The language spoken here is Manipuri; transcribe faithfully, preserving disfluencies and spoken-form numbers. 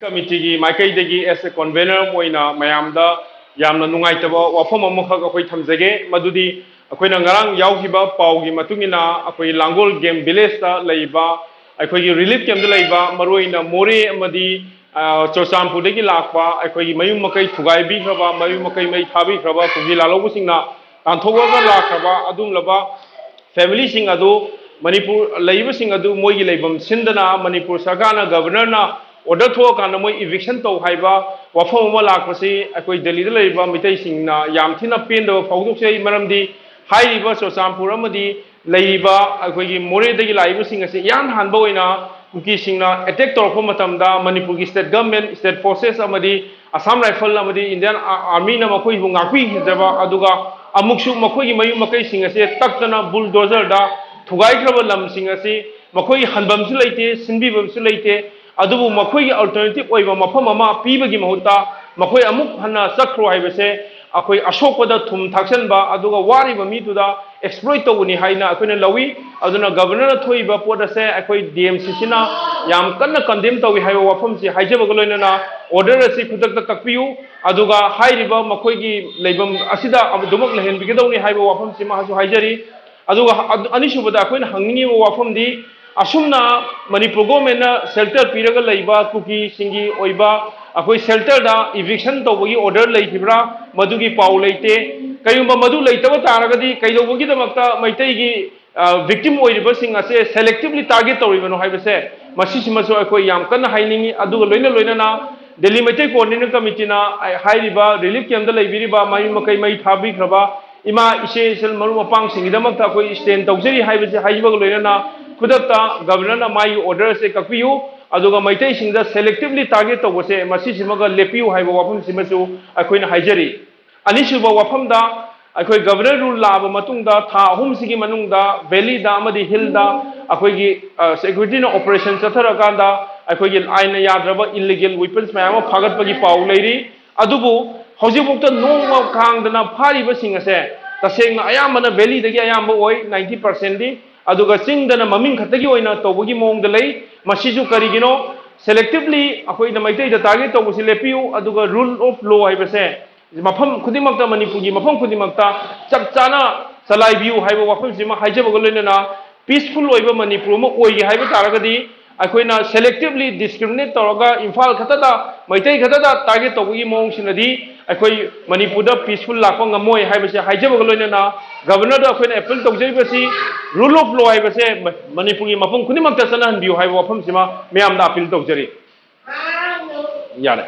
ꯀꯃꯤꯇꯤꯒꯤ ꯃꯥꯏꯀꯩꯗꯒꯤ as a convener ꯑꯣꯏꯅ ꯃꯌꯥꯝꯗ ꯌꯥꯝꯅ ꯅꯨꯡꯉꯥꯏꯇꯕ ꯋꯥꯐꯝ ꯑꯃꯈꯛ ꯑꯩꯈꯣꯏ ꯊꯝꯖꯒꯦ꯫ ꯃꯗꯨꯗꯤ ꯑꯩꯈꯣꯏꯅ ꯉꯔꯥꯡ ꯌꯥꯎꯈꯤꯕ ꯄꯥꯎꯒꯤ ꯃꯇꯨꯡ ꯏꯟꯅ ꯑꯩꯈꯣꯏ ꯂꯥꯡꯒꯣꯜ ꯒꯦꯝ ꯚꯤꯂꯦꯖꯇ ꯂꯩꯕ ꯑꯩꯈꯣꯏꯒꯤ ꯔꯤꯂꯤꯐ ꯀꯦꯝꯞꯇ ꯂꯩꯕ ꯃꯔꯨꯑꯣꯏꯅ ꯃꯣꯔꯦ ꯑꯃꯗꯤ, ꯑ, ꯆꯨꯔꯆꯥꯟꯄꯨꯔꯗꯒꯤ ꯂꯥꯛꯄ ꯑꯩꯈꯣꯏꯒꯤ ꯃꯌꯨꯝ ꯃꯀꯩ ꯊꯨꯒꯥꯏꯕꯤꯈ꯭ꯔꯕ, ꯃꯌꯨꯝ ꯃꯀꯩ ꯃꯩ ꯊꯥꯕꯤꯈ꯭ꯔꯕ ꯀꯨꯀꯤ ꯂꯥꯜꯍꯧꯕꯁꯤꯡꯅ ꯇꯥꯟꯊꯣꯛꯑꯒ ꯂꯥꯛꯈ꯭ꯔꯕ ꯑꯗꯨꯒꯨꯝꯂꯕ ꯐꯦꯃꯤꯂꯤꯁꯤꯡ ꯑꯗꯨ ꯃꯅꯤꯄꯨꯔ ꯂꯩꯔꯤꯕꯁꯤꯡ ꯑꯗꯨ ꯃꯣꯏꯒꯤ ꯂꯩꯐꯝ ꯁꯤꯟꯗꯅ ꯃꯅꯤꯄꯨꯔ ꯁꯔꯀꯥꯔꯅ, ꯒꯕꯔꯅꯔꯅ ꯑꯣꯔꯗꯔ ꯊꯣꯛꯑꯀꯥꯟꯗ ꯃꯣꯏ ꯏꯚꯤꯛꯁꯟ ꯇꯧ ꯍꯥꯏꯕ ꯋꯥꯐꯝ ꯑꯃ ꯂꯥꯛꯄꯁꯤ ꯑꯩꯈꯣꯏ ꯗꯦꯜꯂꯤꯗ ꯂꯩꯔꯤꯕ ꯃꯤꯇꯩꯁꯤꯡꯅ ꯌꯥꯝ ꯊꯤꯅ ꯄꯦꯟꯗꯕ ꯐꯣꯡꯗꯣꯛꯆꯩ꯫ ꯃꯔꯝꯗꯤ ꯍꯥꯏꯔꯤꯕ ꯆꯨꯔꯆꯥꯟꯄꯨꯔ ꯑꯃꯗꯤ ꯂꯩꯔꯤꯕ ꯑꯩꯈꯣꯏꯒꯤ ꯃꯣꯔꯦꯗꯒꯤ ꯂꯥꯛꯏꯕꯁꯤꯡ ꯑꯁꯤ ꯏꯍꯥꯟ ꯍꯥꯟꯕ ꯑꯣꯏꯅ ꯀꯨꯀꯤꯁꯤꯡꯅ ꯑꯦꯇꯦꯛ ꯇꯧꯔꯛꯄ ꯃꯇꯝꯗ ꯃꯅꯤꯄꯨꯔꯒꯤ ꯁ꯭ꯇꯦꯠ ꯒꯚꯔꯟꯃꯦꯟ, ꯁ꯭ꯇꯦꯠ ꯐꯣꯔꯁꯦꯁ ꯑꯃꯗꯤ ꯑꯁꯥꯝ ꯔꯥꯏꯐꯜ ꯑꯃꯗꯤ ꯏꯟꯗꯤꯌꯥꯟ ꯑꯥ-, ꯑꯥꯔꯃꯤꯅ ꯃꯈꯣꯏꯕꯨ ꯉꯥꯛꯄꯤꯈꯤꯗ꯭ꯔꯕ, ꯑꯗꯨꯒ ꯑꯃꯨꯛꯁꯨ ꯃꯈꯣꯏꯒꯤ ꯃꯌꯨꯝ ꯃꯀꯩꯁꯤꯡ ꯑꯁꯤ ꯇꯛꯇꯅ ꯕꯨꯜꯗꯣꯖꯔꯗ ꯊꯨꯒꯥꯏꯈ꯭ꯔꯕ ꯂꯝꯁꯤꯡ ꯑꯁꯤ ꯃꯈꯣꯏꯒꯤ ꯍꯟꯐꯝꯁꯨ ꯂꯩꯇꯦ, ꯁꯤꯟꯕꯤꯐꯝꯁꯨ ꯂꯩꯇꯦ꯫ ꯑꯗꯨꯕꯨ ꯃꯈꯣꯏꯒꯤ ꯑꯜꯇꯔꯅꯦꯇꯤꯚ ꯑꯣꯏꯕ ꯃꯐꯝ ꯑꯃ ꯄꯤꯕꯒꯤ ꯃꯍꯨꯠꯇ ꯃꯈꯣꯏ ꯑꯃꯨꯛ ꯍꯟꯅ ꯆꯠꯈ꯭ꯔꯣ ꯍꯥꯏꯕꯁꯦ ꯑꯩꯈꯣꯏ ꯑꯁꯣꯛꯄꯗ ꯊꯨꯝ ꯊꯥꯛꯆꯟꯕ ꯑꯗꯨꯒ ꯋꯥꯔꯤꯕ ꯃꯤꯗꯨꯗ ꯑꯦꯛꯁꯄ꯭ꯂꯣꯏꯠ ꯇꯧꯕꯅꯤ ꯍꯥꯏꯅ ꯑꯩꯈꯣꯏꯅ ꯂꯧꯏ꯫ ꯑꯗꯨꯅ ꯒꯕꯔꯅꯔꯅ ꯊꯣꯛꯏꯕ ꯄꯣꯠ ꯑꯁꯦ ꯑꯩꯈꯣꯏ ꯗꯤ ꯑꯦꯝ ꯁꯤ ꯁꯤꯅ ꯌꯥꯝ ꯀꯟꯅ ꯀꯟꯗꯦꯝ ꯇꯧꯏ ꯍꯥꯏꯕ ꯋꯥꯐꯝꯁꯤ ꯍꯥꯏꯖꯕꯒ ꯂꯣꯏꯅꯅ ꯑꯣꯔꯗꯔ ꯑꯁꯤ ꯈꯨꯗꯛꯇ ꯀꯛꯄꯤꯌꯨ꯫ ꯑꯗꯨꯒ ꯍꯥꯏꯔꯤꯕ ꯃꯈꯣꯏꯒꯤ ꯂꯩꯐꯝ ꯑꯁꯤꯗ ꯑꯗꯨꯃꯛ ꯂꯩꯍꯟꯕꯤꯒꯗꯧꯅꯤ ꯍꯥꯏꯕ ꯋꯥꯐꯝꯁꯤꯃꯁꯨ ꯍꯥꯏꯖꯔꯤ꯫ ꯑꯗꯨꯒ ꯑ-, ꯑꯅꯤꯁꯨꯕꯗ ꯑꯩꯈꯣꯏꯅ ꯍꯪꯅꯤꯡꯉꯤꯕ ꯋꯥꯐꯝꯗꯤ, ꯑꯁꯨꯝꯅ ꯃꯅꯤꯄꯨꯔ ꯒꯣꯔꯃꯦꯟꯅ ꯁꯦꯜꯇꯔ ꯄꯤꯔꯒ ꯂꯩꯕ ꯀꯨꯀꯤꯁꯤꯡꯒꯤ ꯑꯣꯏꯕ ꯑꯩꯈꯣꯏ ꯁꯦꯜꯇꯔꯗ ꯏꯚꯤꯛꯁꯟ ꯇꯧꯕꯒꯤ ꯑꯣꯔꯗꯔ ꯂꯩꯈꯤꯕ꯭ꯔꯥ? ꯃꯗꯨꯒꯤ ꯄꯥꯎ ꯂꯩꯇꯦ꯫ ꯀꯔꯤꯒꯨꯝꯕ ꯃꯗꯨ ꯂꯩꯇꯕ ꯇꯥꯔꯒꯗꯤ ꯀꯩꯗꯧꯕꯒꯤꯗꯃꯛꯇ ꯃꯩꯇꯩꯒꯤ, ꯑ, ꯚꯤꯛꯇꯤꯝ ꯑꯣꯏꯔꯤꯕꯁꯤꯡ ꯑꯁꯦ ꯁꯦꯂꯦꯛꯇꯤꯚꯂꯤ ꯇꯥꯔꯒꯦꯠ ꯇꯧꯔꯤꯕꯅꯣ ꯍꯥꯏꯕꯁꯦ, ꯃꯁꯤꯁꯤꯃꯁꯨ ꯑꯩꯈꯣꯏ ꯌꯥꯝ ꯀꯟꯅ ꯍꯥꯏꯅꯤꯡꯉꯤ꯫ ꯑꯗꯨꯒ ꯂꯣꯏꯅ ꯂꯣꯏꯅꯅ ꯗꯦꯜꯂꯤ ꯃꯩꯇꯩ ꯀꯣꯑꯣꯔꯗꯤꯅꯦꯁꯟ ꯀꯃꯤꯇꯤꯅ ꯍꯥꯏꯔꯤꯕ ꯔꯤꯂꯤꯐ ꯀꯦꯝꯞꯇ ꯂꯩꯕꯤꯔꯤꯕ ꯃꯌꯨꯝ ꯃꯀꯩ ꯃꯩ ꯊꯥꯕꯤꯈ꯭ꯔꯕ ꯏꯃꯥ, ꯏꯆꯦ, ꯏꯆꯜ, ꯃꯔꯨꯞ ꯃꯄꯥꯡꯁꯤꯡꯒꯤꯗꯃꯛꯇ ꯑꯩꯈꯣꯏ ꯁ꯭ꯇꯦꯟ ꯇꯧꯖꯔꯤ ꯍꯥꯏꯕꯁꯤ ꯍꯥꯏꯕꯒ ꯂꯣꯏꯅꯅ ꯈꯨꯗꯛꯇ ꯒꯕꯔꯅꯔꯅ ꯃꯥꯒꯤ ꯑꯣꯔꯗꯔ ꯑꯁꯦ ꯀꯛꯄꯤꯌꯨ, ꯑꯗꯨꯒ ꯃꯩꯇꯩꯁꯤꯡꯗ ꯁꯦꯂꯦꯛꯇꯤꯚꯂꯤ ꯇꯥꯔꯒꯦꯠ ꯇꯧꯕꯁꯦ ꯃꯁꯤꯁꯤꯃꯒ ꯂꯦꯞꯄꯤꯌꯨ ꯍꯥꯏꯕ ꯋꯥꯐꯝꯁꯤꯃꯁꯨ ꯑꯩꯈꯣꯏꯅ ꯍꯥꯏꯖꯔꯤ꯫ ꯑꯅꯤꯁꯨꯕ ꯋꯥꯐꯝꯗ, ꯑꯩꯈꯣꯏ ꯒꯕꯔꯅꯔ ꯔꯨꯜ ꯂꯥꯛꯑꯕ ꯃꯇꯨꯡꯗ ꯊꯥ ꯑꯍꯨꯝꯁꯤꯒꯤ ꯃꯅꯨꯡꯗ ꯚꯦꯂꯤꯗ ꯑꯃꯗꯤ ꯍꯤꯜꯗ ꯑꯩꯈꯣꯏꯒꯤ, ꯑ, ꯁꯦꯀ꯭ꯌꯨꯔꯤꯇꯤꯅ ꯑꯣꯄꯔꯦꯁꯟ ꯆꯠꯊꯔꯀꯥꯟꯗ ꯑꯩꯈꯣꯏꯒꯤ ꯑꯥꯏꯟꯅ ꯌꯥꯗ꯭ꯔꯕ ꯏꯜꯂꯤꯒꯦꯜ ꯋꯦꯄꯟꯁ ꯃꯌꯥꯝ ꯑꯃ ꯐꯥꯒꯠꯄꯒꯤ ꯄꯥꯎ ꯂꯩꯔꯤ꯫ ꯑꯗꯨꯕꯨ ꯍꯧꯖꯤꯛꯐꯥꯎꯗ ꯅꯣꯡꯃ ꯀꯥꯡꯗꯅ ꯐꯥꯔꯤꯕꯁꯤꯡ ꯑꯁꯦ ꯇꯁꯦꯡꯅ ꯑꯌꯥꯝꯕꯅ ꯚꯦꯂꯤꯗꯒꯤ ꯑꯌꯥꯝꯕ ꯑꯣꯏ, ꯅꯥꯏꯟꯇꯤ ꯄꯥꯔꯁꯦꯟꯗꯤ, ꯑꯗꯨꯒ ꯆꯤꯡꯗꯅ ꯃꯃꯤꯡ ꯈꯛꯇꯒꯤ ꯑꯣꯏꯅ ꯇꯧꯕꯒꯤ ꯃꯑꯣꯡꯗ ꯂꯩ꯫ ꯃꯁꯤꯁꯨ ꯀꯔꯤꯒꯤꯅꯣ? Selectively ꯑꯩꯈꯣꯏꯅ ꯃꯩꯇꯩꯗ target ꯇꯧꯕꯁꯤ ꯂꯦꯞꯄꯤꯌꯨ, ꯑꯗꯨꯒ rule of law ꯍꯥꯏꯕꯁꯦ ꯃꯐꯝ ꯈꯨꯗꯤꯡꯃꯛꯇ, ꯃꯅꯤꯄꯨꯔꯒꯤ ꯃꯐꯝ ꯈꯨꯗꯤꯡꯃꯛꯇ ꯆꯞ ꯆꯥꯅ ꯆꯂꯥꯏꯕꯤꯌꯨ ꯍꯥꯏꯕ ꯋꯥꯐꯝꯁꯤꯃ ꯍꯥꯏꯖꯕꯒ ꯂꯣꯏꯅꯅ, peaceful ꯑꯣꯏꯕ ꯃꯅꯤꯄꯨꯔ ꯑꯃ ꯑꯣꯏꯒꯦ ꯍꯥꯏꯕ ꯇꯥꯔꯒꯗꯤ, ꯑꯩꯈꯣꯏꯅ selectively discriminate ꯇꯧꯔꯒ ꯏꯝꯐꯥꯜ ꯈꯛꯇꯗ, ꯃꯩꯇꯩ ꯈꯛꯇꯗ target ꯇꯧꯕꯒꯤ ꯃꯑꯣꯡꯁꯤꯅꯗꯤ ꯑꯩꯈꯣꯏ ꯃꯅꯤꯄꯨꯔꯗ peaceful ꯂꯥꯛꯄ ꯉꯝꯃꯣꯏ ꯍꯥꯏꯕꯁꯦ ꯍꯥꯏꯖꯕꯒ ꯂꯣꯏꯅꯅ, Governor ꯗ ꯑꯩꯈꯣꯏꯅ appeal ꯇꯧꯖꯔꯤꯕꯁꯤ rule of law ꯍꯥꯏꯕꯁꯦ ꯃ-, ꯃꯅꯤꯄꯨꯔꯒꯤ ꯃꯐꯝ ꯈꯨꯗꯤꯡꯃꯛꯇ ꯆꯠꯅꯍꯟꯕꯤꯌꯨ ꯍꯥꯏꯕ ꯋꯥꯐꯝꯁꯤꯃ ꯃꯌꯥꯝꯗ appeal ꯇꯧꯖꯔꯤ꯫ ꯌꯥꯔꯦ꯫